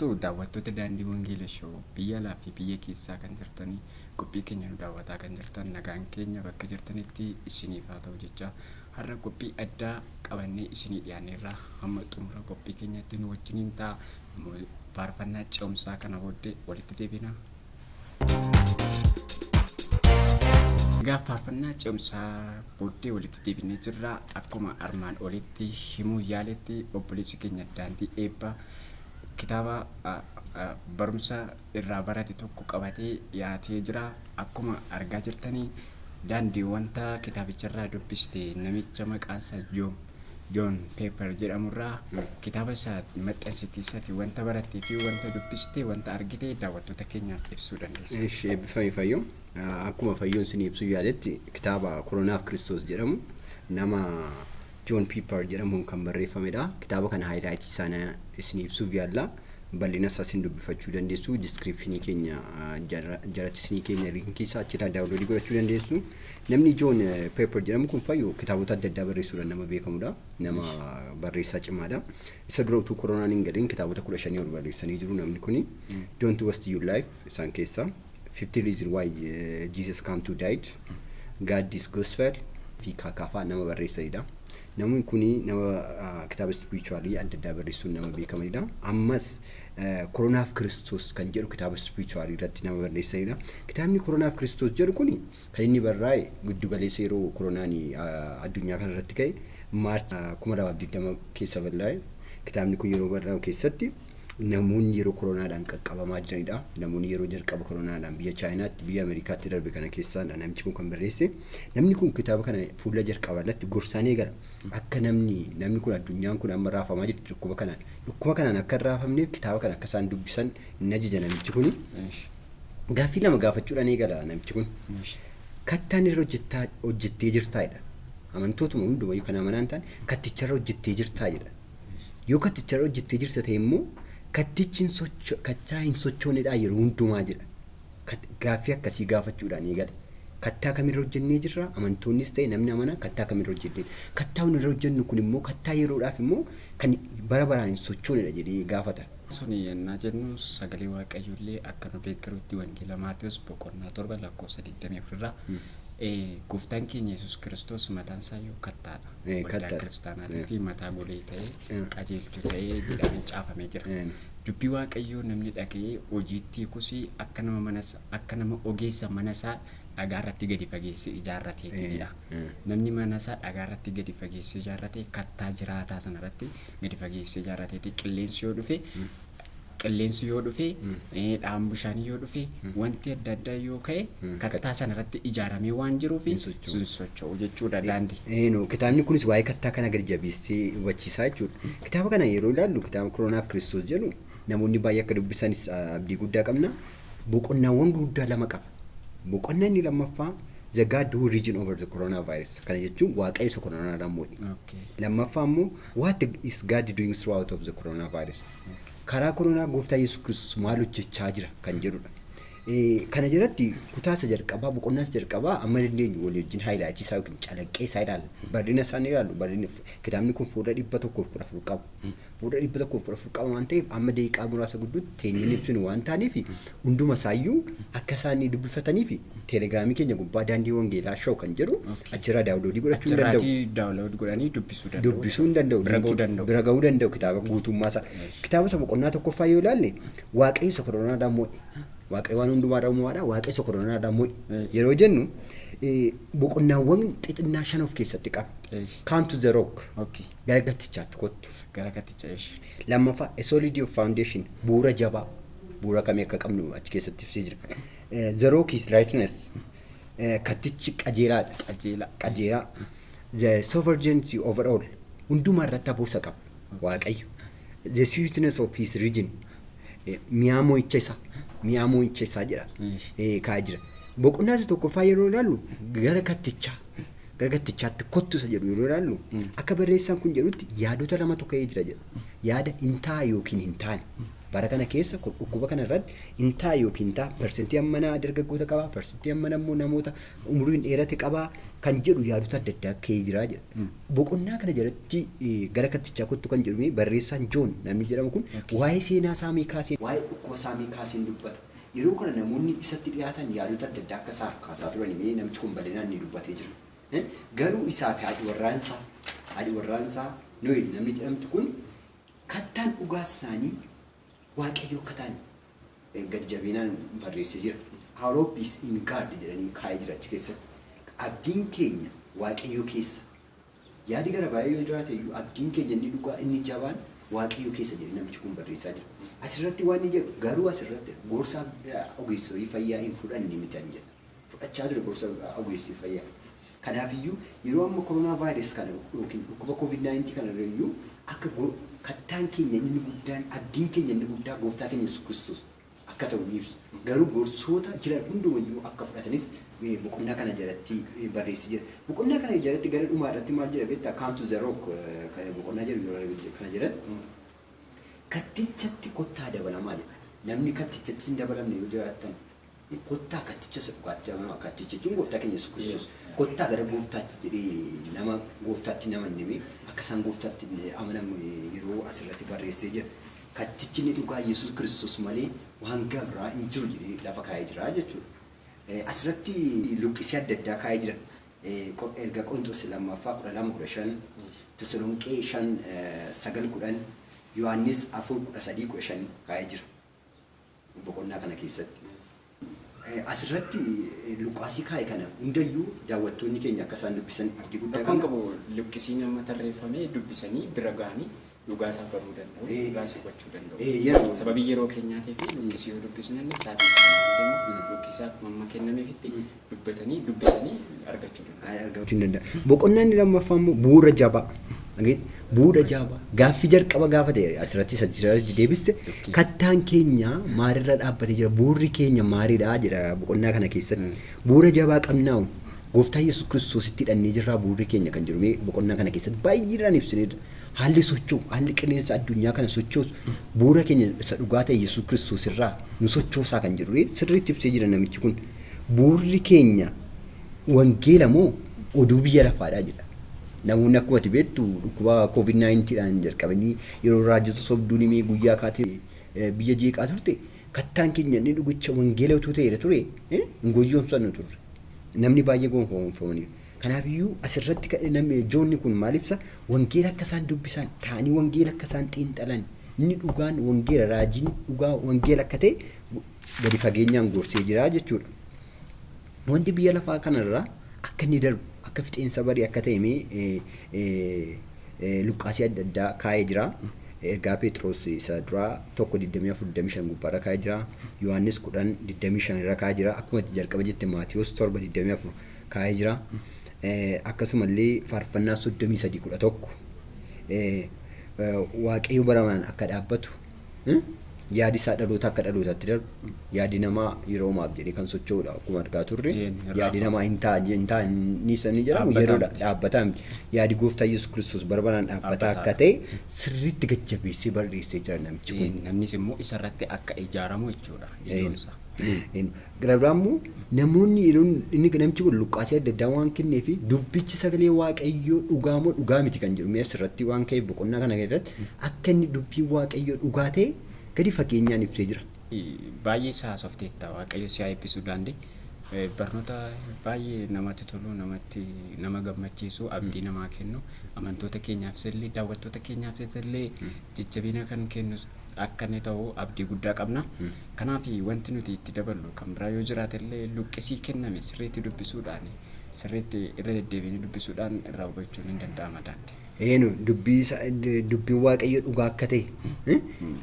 Jirtu daawwattoota Daandii Wangeela Show, biyya alaa fi biyya keessaa kan jirtanii, qophii keenya nu daawwataa kan jirtan, nagaan keenya bakka jirtanitti isiniif haa ta'u jecha, har'a qophii addaa qabannee isinii dhiyaanneerra. Hamma xumura qophii keenyatti nu wajjiniin ta'a. Faarfannaa ce'umsaa kana booddee walitti deebina. Egaa faarfannaa ce'umsaa booddee walitti deebinee jirra. Akkuma armaan olitti himuu yaaletti, obboleessi keenya Daandii Eebbaa kitaaba barumsa irraa barate tokko qabatee dhiyaatee jira. Akkuma argaa jirtanii, Daandii, wanta kitaabicharraa dubbiste, namicha maqaansaa John Piper jedhamurraa kitaaba isaa maxxanse keessatti wanta barattee fi wanta dubbiste, wanta argite daawwattoota keenyaaf ibsuu dandeessa. Ishee eebbifame Fayyoo. Akkuma Fayyoon isin ibsuu yaaletti, kitaaba Koronaaf Kiristoos jedhamu nama John Piper jedhamuun kan barreeffamedha. Kitaaba kana highlight sana isin ibsuuf yaalla. Bal'ina isaa isin dubbifachuu dandeessu. Description keenya jalatti isinii keenya link isaa achirraa download godhachuu dandeessu. Namni John Piper jedhamu kun, Fayyoo, kitaabota adda addaa barreessuudhaan nama beekamudha. Nama barreessaa cimaadha. Isa dura utuu koronaan hin galin kitaabota 15 ol barreessanii jiru namni kuni. Don't Waste Your Life isaan keessaa. 50 Reasons Why Jesus Came to Died. God is Gospel fi kaakaafaa nama barreessanidha. Namni kuni nama kitaaba spiritual adda addaa barreessuun nama beekamanidha. Ammas Koronaaf Kiristoos kan jedhu kitaaba spiritual irratti nama barreessanidha. Kitaabni Koronaaf Kiristoos jedhu kuni kan inni barraa'e giddu galeessa yeroo koronaan addunyaa kana irratti ka'e, March 2020 keessa barraa'e. Kitaabni kun yeroo barraa'u keessatti namoonni yeroo koronaadhaan qaqqabamaa jiranidha. Namoonni yeroo jalqaba koronaadhaan biyya Chaayinaatti, biyya Ameerikaatti darbe kana keessaadha namichi kun kan barreesse. Namni kun kitaaba kana fuula jalqabaa irratti gorsaan eegala. Akka namni kun, addunyaan kun amma raafamaa jirti dhukkuba kanaan. Dhukkuba kanaan akka hin raafamneef kitaaba kana akka isaan dubbisan hin ajaja namichi kuni. Gaaffii lama gaafachuudhaan eegala namichi kun. Kattaan irra hojjettee jirtaa jedha. Amantootuma hundumayyuu kan amanaan ta'an, katticharra hojjettee jirtaa jedha. Yoo katticharra hojjettee jirta ta'e immoo, kattichi kattaa hin sochoonedha yeroo hundumaa jedha. Gaaffii akkasii gaafachuudhaan eegala. Kattaa kamirra hojjennee jirra? Amantoonnis ta'e namni amanaa kattaa kamirra hojjennee? Kattaa irra hojjennu kun immoo kattaa yeroodhaaf immoo kan bara baraan hin sochoonedha jedhee gaafata. Suni yennaa jennu, sagalee Waaqayyoollee akka nu deeggarutti, Wangeela Maatewos boqonnaa 7 lakkoofsa 24 irraa gooftaan keenya Yesuus Kiristoos mataan isaa iyyuu kattaadha. Waldaa Kattaadha. kiristaanaatii fi mataa golee ta'ee qajeelchu ta'ee jedhamee caafamee jira. Dubbii Waaqayyoo namni dhaga'ee hojiitti hiikus akka nama ogeessa mana isaa dhagaa irratti gadi fageessee ijaarrateeti jedha. Namni mana isaa dhagaa irratti gadi fageessee ijaarrate, kattaa jiraataa sana irratti gadi fageessee ijaarrateeti, qilleensi yoo dhufe, dhaan bishaanii yoo dhufe, wanti adda addaa yoo ka'e, kattaa sana irratti ijaaramee waan jiruuf hin socho'u. Hin socho'u jechuudha daandii. No, kitaabni kunis waa'ee kattaa kana gadi jabeessee hubachiisaa jechuudha. Kitaaba kana yeroo ilaallu, kitaaba Koronaaf Kiristoos jedhu namoonni baay'ee akka dubbisanis abdii guddaa qabna. Boqonnaawwan gurguddaa lama qaba. Boqonnaa inni lammaffaa The God Who Reign Over the Coronavirus. Kana jechuun Waaqayyo isa koronaadhaan mo'e. Lammaffaa immoo What is God Doing Throughout of the Coronavirus? Karaa koronaa gooftaa Yesuus Kiristoos maal hojjechaa jira kan jedhudha. Kana jalatti kutaa isa jalqabaa, boqonnaa isa jalqabaa amma dandeenyu walii wajjin highlight isaa yookiin calaqqee isaa ilaalla. Bal'ina isaa ni ilaallu. Bal'inni kitaabni kun fuula 114 qaba. Fuula 114 qaba waan ta'eef, amma daqiiqaa muraasa gidduutti teenyeen ibsinu waan taaneef, hunduma isaayyuu akka isaan dubbifatanii fi Telegramii keenya gubbaa Daandii Wangeelaa Show kan jedhu achirraa download godhachuu hin danda'u. Achirraatii download godhanii dubbisuu danda'u. Dubbisuu hin danda'u. Bira ga'uu danda'u. Bira ga'uu danda'u kitaaba guutummaa isaa. Kitaaba isa boqonnaa tokkoffaa yoo ilaalle, Waaqayyo isa koronaadhaan mo'e. Waaqayyo waan hundumaadhaan mo'aadha. Waaqayyo isa koronaadhaan mo'e. Yeroo jennu, boqonnaawwan xixinnaa shan of keessatti qaba. Come to the rock. Gara kattichaatti kottu. Gara katticha ishee. Lammaffaa, a solid of foundation, bu'uura jabaa. Bu'uura kamii akka qabnu achi keessatti ibsee jira. The rock is righteousness. Kattichi qajeelaadha. Qajeelaa. Qajeelaa. The sovereignty over all. Hundumaa irratti aboosa qaba Waaqayyo. The sweetness of his reign. Mi'aa mo'icha isaa. Mi'aa mo'icha isaa jedha. Kaa'ee jira. Boqonnaa isa tokkoffaa yeroo ilaallu, gara kattichaa. Gara kattichaatti kottu isa jedhu yeroo ilaallu, akka barreessaan kun jedhutti yaadota lamatu ka'ee jira jedha. Yaada hin ta'a yookiin hin taane. Bara kana keessa dhukkuba kana irratti hin ta'a yookiin ta'a persentii ammanaa dargaggoota qabaa, persentii ammana immoo namoota umuriin dheerate qabaa kan jedhu yaadota adda addaa ka'ee jira jedha. Boqonnaa kana jalatti gara kattichaa kottu kan jedhu barreessaan Joon namni jedhamu kun waa'ee seenaa saamii kaasee waa'ee dhukkuba saamii kaaseen dubbata. Yeroo kana namoonni isatti dhiyaatan yaadota adda addaa akka isaaf kaasaa turan namichi kun bal'inaan ni dubbatee jira. Garuu isaa fi haadhi warraansaa Noel namni jedhamtu kun kattaan dhugaa isaanii Waaqayyo akka ta'an gad jabinaan barreessee jira. Our hope is in God jedhanii kaa'ee jira achi keessatti. Abdiin keenya Waaqayyo keessa. Yaadi gara baay'ee yoo jiraate iyyuu abdiin keenya inni dhugaa inni jabaan Waaqayyo keessa jedhee namichi kun barreessaa jira. Asirratti waan inni jedhu garuu asirratti gorsa ogeessota fayyaa hin fudhanne miti an jedha. Fudhachaa ture gorsa ogeessii fayyaa. Kanaafiyyuu yeroo amma koronaa vaayirus kana yookiin dhukkuba COVID-19 kana irra iyyuu akka kattaan keenya inni guddaan, abdiin keenya inni guddaa gooftaa keenya Yesuus Kiristoos akka ta'u ni ibsa. Garuu gorsoota jiran hundumayyuu akka fudhatanis boqonnaa kana jalatti barreessee jira. Boqonnaa kana jalatti gara dhumaa irratti maal jedha beektaa? Come to the rock boqonnaa jedhu kana jalatti kattichatti kottaa dabalamaa jedha. Namni kattichatti hin dabalamne yoo jiraattan kottaa katticha isa dhugaatti dabalamaa. Katticha jechuun gooftaa keenya Yesuus Kiristoos. Kottaa gara gooftaatti jedhee nama gooftaatti nama hime akka isaan gooftaatti amanan yeroo asirratti barreessee jira. Kattichi inni dhugaa Yesuus Kiristoos malee waan gabraa hin jiru jedhee lafa kaa'ee jira jechuudha. Asirratti luqqisii adda addaa kaa'ee jira. Erga Qorontos lammaffaa 12:15, Tesalonqee 5:9-10, Yohaannis 4:13-15 kaa'ee jira. Boqonnaa kana keessatti. Asirratti luqqaasii kaa'e kana hundayyuu daawwattoonni keenya akka isaan dubbisan abdii guddaa Rakkoon qabu luqqisii nama tarreeffamee dubbisanii bira ga'anii dhugaa isaa baruu danda'u, dhugaa isaa hubachuu danda'u. Sababii yeroo keenyaatii fi luqqisii yoo dubbisne sa'aatii deemuuf luqqisii akkuma amma kennameefitti dubbatanii dubbisanii argachuu danda'u. Argachuu hin danda'u. Boqonnaan inni lammaffaa immoo bu'uura jabaa. Bu'uura jabaa. Gaaffii jalqaba gaafate asirratti asirratti deebiste kattaan keenya maalirra dhaabbatee jira, bu'uurri keenya maalidha jedha boqonnaa kana keessatti. Bu'uura jabaa qabnaa gooftaa Yesuus Kiristoositti hidhannee jirraa bu'uurri keenya kan jedhu boqonnaa kana keessatti baay'inaan ibsineerra. Haalli socho'u, haalli qilleensa addunyaa kana sochoosu bu'uura keenya isa dhugaa ta'e Yesuus Kiristoos irraa nu sochoosaa kan jedhu sirriitti ibsee jira namichi kun. Bu'uurri keenya wangeela moo oduu biyya lafaadhaa jedha. Namoonni akkuma ati beektu dhukkuba COVID-19dhaan jalqabanii yeroo raajota sobduun himee guyyaa kaatee biyya jeeqaa turte kattaan keenya inni dhugicha wangeela utuu ta'eera ture hin goyyoomsannu turre. Namni baay'ee gonfoomaniiru. Kanaafiyyuu asirratti namni joonni kun maal ibsa? Wangeela akka isaan dubbisan, ta'anii wangeela akka isaan xiinxalan, inni dhugaan wangeela, raajiin dhugaa wangeela akka ta'e gadi fageenyaan gorsee jira jechuudha. Wanti biyya lafaa kanarraa akka inni darbu, akka fixeensa barii akka ta'e mee luqqaasii adda addaa kaa'ee jira. Ergaa Phexros isa duraa 1:24-25 gubbaarra kaa'ee jira. Yohaannis 10:25 irra kaa'ee jira. Akkuma itti jalqaba jette Maatiyos 7:24 kaa'ee jira. Akkasumallee faarfannaa 33:11 Waaqayyo bara baraan akka dhaabbatu, yaadi isaa dhaloota akka dhalootaatti darbu, yaadi namaa yeroomaaf jedhee kan socho'udha akkuma argaa turre. Yaadi namaa hin ta'a hin ta'a ni sanii jedhamu yeroodha dhaabbataa miti. Yaadi gooftaa Yesuus Kiristoos bara baraan dhaabbataa akka ta'e sirriitti gad jabeessee barreessee jira namichi kun. Namnis immoo isarratti akka ijaaramu jechuudha iddoon isaa. Gara biraa immoo namoonni yeroo inni namichi kun luqqaasii adda addaa waan kenneef dubbichi sagalee Waaqayyoo dhugaa moo dhugaa miti kan jedhu mee asirratti waan ka'eef boqonnaa kana irratti akka inni dubbiin Waaqayyoo dhugaa ta'e gadi fageenyaan ibsee jira. Baay'ee isaa haasofteetta, Waaqayyo si haa eebbisuu daandii. Barnoota baay'ee namatti tolu, namatti nama gammachiisu, abdii namaa kennu, amantoota keenyaafis illee daawwattoota keenyaafis illee jajjabina kan kennu akka inni ta'u abdii guddaa qabna. Kanaaf wanti nuti itti daballu kan biraa yoo jiraate illee luqqisii kenname sirriitti dubbisuudhaan, sirriitti irra deddeebiinii dubbisuudhaan irraa hubachuun hin danda'ama daandii. Eenu dubbiin Waaqayyo dhugaa akka ta'e,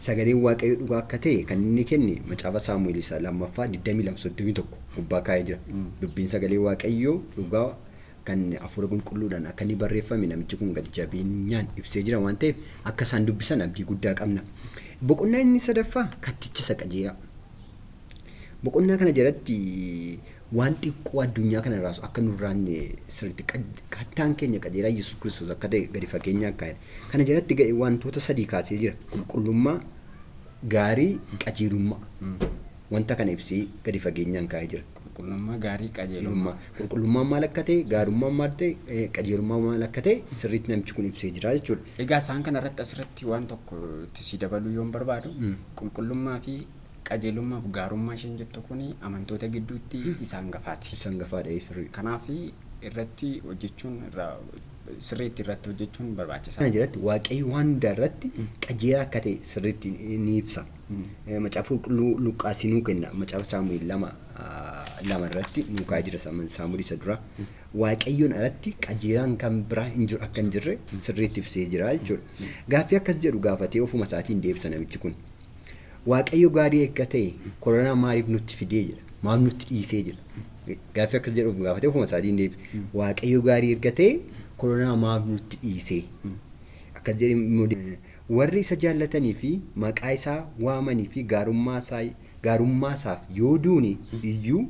sagaleen Waaqayyo dhugaa akka ta'e kan inni kenne macaafa Saamu'eel isa lammaffaa 22:31 gubbaa kaa'ee jira. Dubbiin sagalee Waaqayyoo dhugaa kan hafuura qulqulluudhaan akka inni barreeffame namichi kun gadi jabeenyaan ibsee jira waan ta'eef akka isaan dubbisan abdii guddaa qabna. Boqonnaa inni sadaffaa katticha isa qajeelaa. Boqonnaa kana jalatti waan xiqqoo addunyaa kana raasu akka nurraan sirriitti kattaan keenya qajeelaa Yesuus Kiristoos akka ta'e gadi fageenyaan kaa'eera. Kana jalatti wantoota sadii kaasee jira. Qulqullummaa, Gaarii, qajeelummaa. Wanta kana ibsee gadi fageenyaan kaa'ee jira. Qulqullummaa, gaarii, qajeelummaa. Qulqullummaan maal akka ta'e, gaarummaan maal ta'e, qajeelummaan maal akka ta'e sirriitti namichi kun ibsee jira jechuudha. Egaa isaan kana irratti asirratti waan tokko itti si dabaluu yoon barbaadu, qulqullummaa fi qajeelummaa fi gaarummaa isheen jettu kun amantoota gidduutti isa hangafaati. Isa hangafaadha, sirrii. Kanaaf irratti hojjechuun, sirriitti irratti hojjechuun barbaachisaadha. Kana jalatti Waaqayyo waan hundaa irratti qajeelaa akka ta'e sirriitti ni ibsa. Macaafa Qulqulluu Luqqaasii nuu kenna. Macaafa Saamu'eel 2:2 irratti nuu kaa'ee jira, Saamu'eel isa dura. Waaqayyoon alatti qajeelaan kan biraa hin jiru, akka hin jirre sirriitti ibsee jira jechuudha. Gaaffii akkas jedhu gaafatee ofuma isaatiin deebisa namichi kun. Waaqayyo gaarii akka ta'e koronaa maaliif nutti fidee jedha. Maaf nutti dhiisee jedha. Gaaffii akkas jedhu gaafatee ofuma isaatiin deebisa. Waaqayyo gaarii erga ta'e koronaa maaf nutti dhiisee? Akkas jedhee, warri isa jaallatanii fi maqaa isaa waamanii fi gaarummaa isaaf yoo duune iyyuu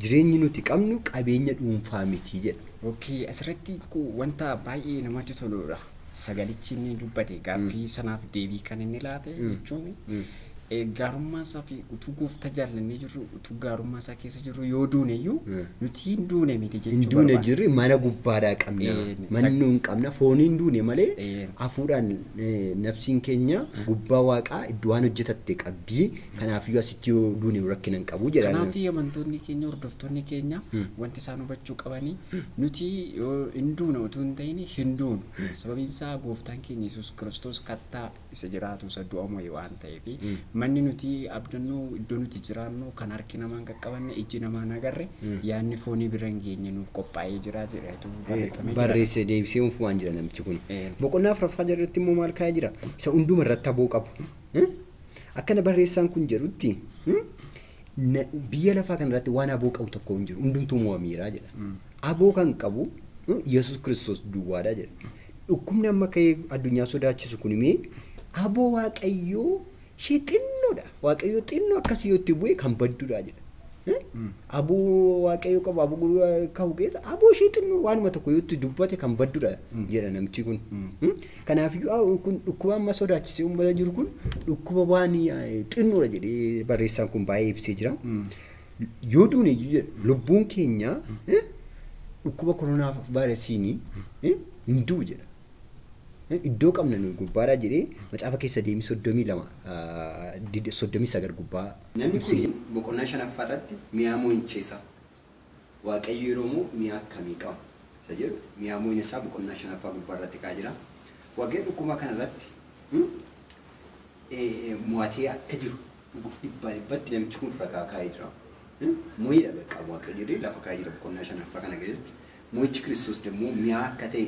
jireenyi nuti qabnu qabeenya dhuunfaa miti jedha. Okay, asirratti wanta baay'ee namatti toludha. Sagalichi inni dubbate gaaffii sanaaf deebii kan inni laate jechuun, gaarummaa isaa fi utuu gooftaa jaallannee jirru, utuu gaarummaa isaa keessa jirru yoo duune iyyuu nuti hin duune miti jechuu Hin duune barbaada. Jirri mana gubbaadhaa qabna. Manni nuun qabna, fooniin duune malee hafuuraan nafsiin keenya gubbaa waaqaa iddoo waan hojjetatte qabdi. Kanaafiyyuu asitti yoo duune rakkina hin qabu jedha. Kanaaf amantoonni keenya, hordoftoonni keenya, wanti isaan hubachuu qabanii, nuti yoo hin duune utuu hin ta'in hin duunu. Sababiin isaa gooftaan keenya Yesuus Kiristoos kattaa isa jiraatu, isa du'a mo'e waan ta'eef, manni nuti abdannu, iddoo nuti jiraannu, kan harki namaan qaqqabanne, ijji namaan agarre, yaadni foonii bira hin geenye nuuf qophaa'ee jira jedhetu barreeffamee jira. Barreessee deebisee waan jira namichi kun. Boqonnaa afuraffaa jalatti immoo maal kaa'ee jira? Isa hunduma irratti aboo qabu. Akkana barreessaan kun jedhutti, biyya lafaa kanarratti waan aboo qabu tokko hin jiru. Hundumtuu mo'ameera jedha. Aboo kan qabu Yesuus Kiristoos duwwaadha jedha. Dhukkubni amma ka'ee addunyaa sodaachisu kun imee aboo Waaqayyoo ishee xinnoodha. Waaqayyoo xinnoo akkasii yoo itti bu'e kan badduudha jedha. Aboo Waaqayyoo qabu, aboo qabu keessa aboo ishee xinnoo waanuma tokko yoo itti dubbate kan badduudha jedha namichi kun. Kanaafiyyuu kun dhukkuba amma sodaachisee uummata jiru kun dhukkuba waan xinnoodha jedhee barreessaan kun baay'ee ibsee jira. Yoo duune iyyuu jedha, lubbuun keenya dhukkuba koronaa vaayirasiin hin du'u jedha. Iddoo qabna nuyi gubbaadhaa jedhee macaafa keessa deemii 32:39 gubbaa. Namni kun boqonnaa shanaffaa irratti mi'aa mo'icheessa. Waaqayyo yeroo moo mi'a akkamii qaba? Isa jedhu mi'aa mo'ina isaa boqonnaa shanaffaa gubbaa irratti kaa'ee jira. Waaqayyo dhukkuba kana irratti mo'atee akka jiru dhibbaa dhibbatti namichi kun ragaa kaa'ee jira. Mo'iidha bakka Waaqayyo jedhee lafa kaa'ee jira boqonnaa shanaffaa kana keessatti. Mo'ichi Kiristoos immoo mi'aa akka ta'e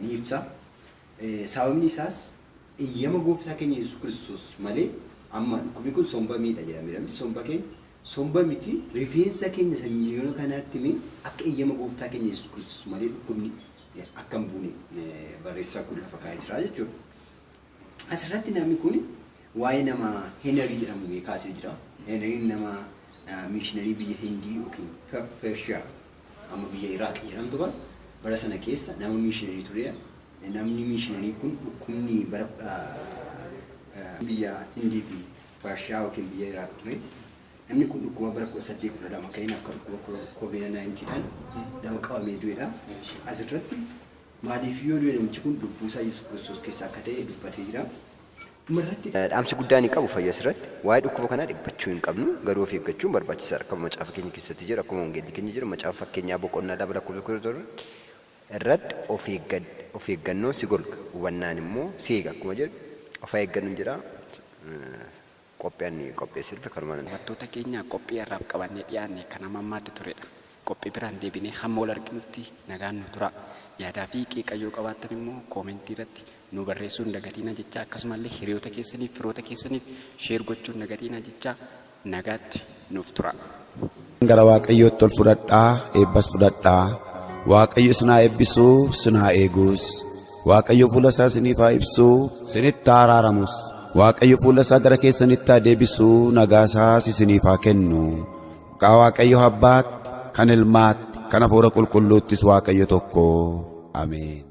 ni ibsa. Sababni isaas eeyyama gooftaa keenya Yesuus Kiristoos malee amma dhukkubni kun somba miidha jedhamee, somba keenya somba miti, rifeensa keenya isa miliyoona kanaatti mee akka eeyyama gooftaa keenya Yesuus Kiristoos malee dhukkubni akka hin buune barreessaa kun lafa kaa'ee jira jechuudha. Asirratti namni kun waa'ee nama Heenarii jedhamu kaasee jira. Heenariin nama mishiinarii biyya Hindii yookiin Pershiyaa, amma biyya Iraaq jedhamtu kan bara sana keessa nama mishiinarii turedha. Namni mishiinarii kun dhukkubni bara biyya Hindii fi Pershiyaa yookiin biyya Iraaq ture. Namni kun dhukkuba bara 1812 kan inni akka dhukkuba COVID-19dhaan nama qabamee du'edha. Asirratti maaliif yoo du'e namichi kun lubbuu isaa Yesuus Kiristoos keessa akka ta'e dubbatee jira. Dhumarratti dhaamsi guddaa inni qabu fayyaa asirratti waa'ee dhukkuba kanaa dhiphachuu hin qabnu, garuu of eeggachuun barbaachisaadha. Akkuma macaafa keenya keessatti jira, akkuma wangeelli keenya jiru, macaafa fakkeenyaa boqonnaa 2 lakkoofsa 17 irratti, of eeggannoon si golga, hubannaan immoo si eega akkuma jedhu, of eeggannoon jedha. Qophii ani qopheessee dhufe kanumaan. Daawwattoota keenya, qophii har'aaf qabannee dhiyaanne kan hamma ammaatti turedha. Qophii biraan deebinee hamma wal arginutti nagaan nu tura. Yaadaa fi qeeqa yoo qabaattan immoo koomentii irratti nu barreessuu hin dagatinaa jecha, akkasumallee hiriyoota keessaniif, firoota keessaniif share gochuu hin dagatinaa jecha, nagaatti nuuf tura. Gara Waaqayyootti ol fudhadhaa, eebbas fudhadhaa. Waaqayyo isin haa eebbisuu, isin haa eegus. Waaqayyo fuula isaa isiniif haa ibsuu, isinitti haa araaramus. Waaqayyo fuula isaa gara keessanitti haa deebisuu, nagaa isaas isiniif haa kennu. Maqaa Waaqayyo Abbaatti, kan Ilmaatti, kan Hafuura Qulqulluuttis Waaqayyo tokko. Ameen.